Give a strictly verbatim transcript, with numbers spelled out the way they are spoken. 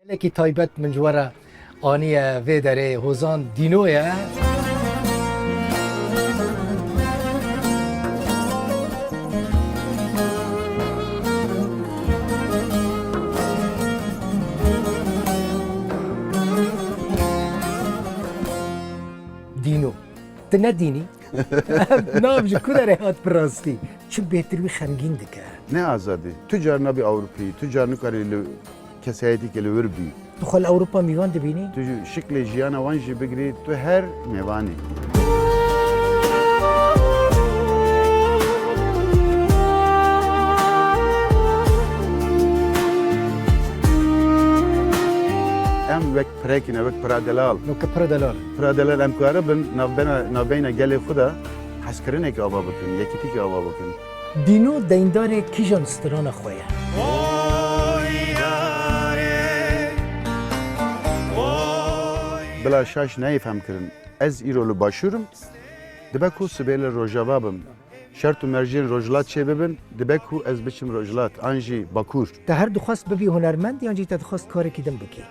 Gelekî taybet min ji we re aniye vê derê, hozan Dîno ye. Dîno. Tu ne dînî? Ev nav ji ku derê hat bi rastî? Çi bêhtir wî xemgîn dike? Ne azadî. Tu car nabî Ewropî, tu car nikarî li kesayetîkê li wir bî. Tu xwe li Ewropa mîvan dibînî? Tu ji şiklê jiyana wan jî bigirî, tu her mêvan î. Em wek pirekî ne, wek pira delal. Wek pira delal. Pira delal em karibin navbena-, navbeyna gelê xwe de hezkirinekê ava bikin, yekîtîkê ava bikin. Dîno deyndarê kîjan strana xwe ye? Bila şaş neyê fem kirin. Ez îro li Başûr im. Dibe ku sibê li Rojava bim. Şert û mercên Rojhilat çê bibin, dibe ku ez biçim Rojhilat, an jî Bakur. Te her dixwest bibî hunermend yan jî te dixwest karekî din bikî?